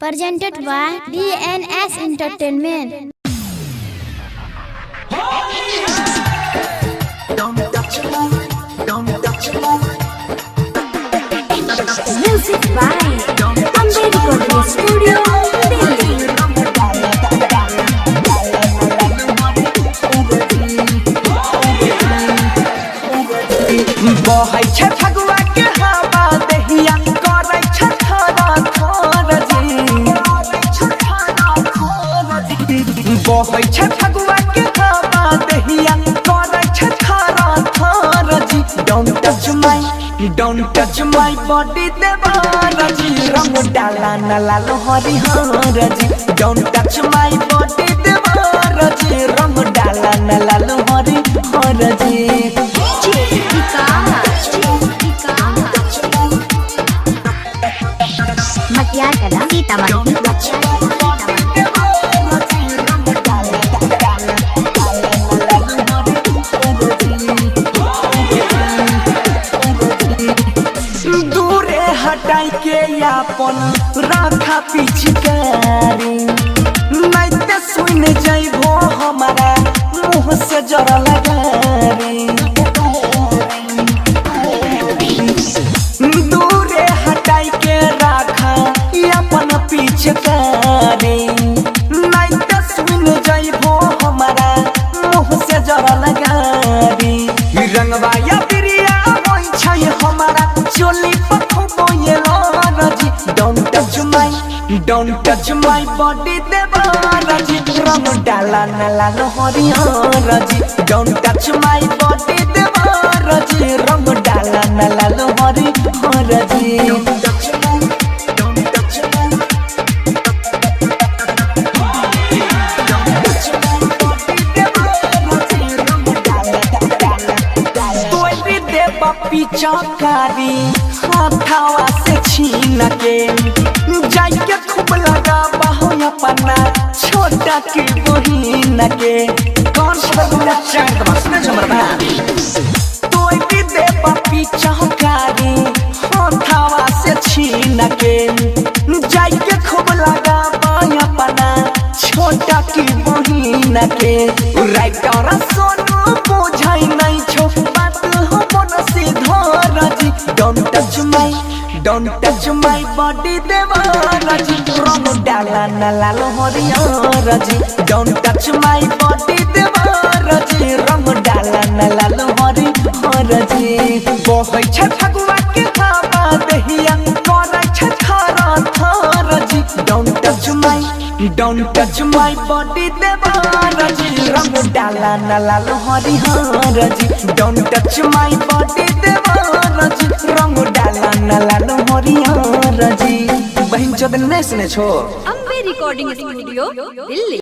Presented by DNS Entertainment. Don't touch me, don't touch me, Music by Ambe Recording Studio, Delhi. बहै छै फगुआ के हवा दहिया करै छै थर थर जी। बहै छै फगुआ के हवा दहिया करै छै थर थर जी। Don't touch my, don't touch my body देवर जी, रंग डाला न लाल हरिहर जी। Don't touch my body देवर जी, रंग डाला न लाल हरिहर जी। मटियार कला सीतामढ़ी। दूरे हटाई के अपन राखा पिचकारी, नहीं ते सुन जाइबो हमारा मुंह से जरा लगारी। दूरे हटाई के राखा अपन पिचकारी, नहीं ते सुन जाइबो हमारा मुंह से जरा लगारी। रंगवा या बिरिया होई छै हमारा चोली पखो ये जी। Don't touch my, don't touch my body देवर जी, रंग डाला न लाल हरिहर जी। Don't touch my body देवर जी, रंग डाला न लाल हरिहर जी। Don't touch my, don't touch my, तोरी दे पप्पी चौकारी हाथावा से छीन के, जाइके खूब लगा बाहो अपना छोटा की बहिन के। कौन सा चांद बसना झमरबा। तोरी दे पप्पी चौकारी हाथावा से छीन के, जाइके खूब लगा बाहो अपना छोटा की बहिन के। राइटर सोनू बुझाई नहीं छो बात हो मन से धर जी। Don't touch my, don't touch my body देवर जी, रंग डाला न लाल हरिहर जी। Don't touch my body देवर जी, रंग डाला न लाल हरिहर जी। बहै छै फगुआ के हवा दहिया करै छै थर थर जी। Don't touch my, don't touch my body देवर जी, रंग डाला न लाल हरिहर जी। Don't touch my body देवर जी, रंग डाला न लाल हरिहर जी। बहिन चोदन नहीं सुने छो। Ambe Recording Studio, Delhi.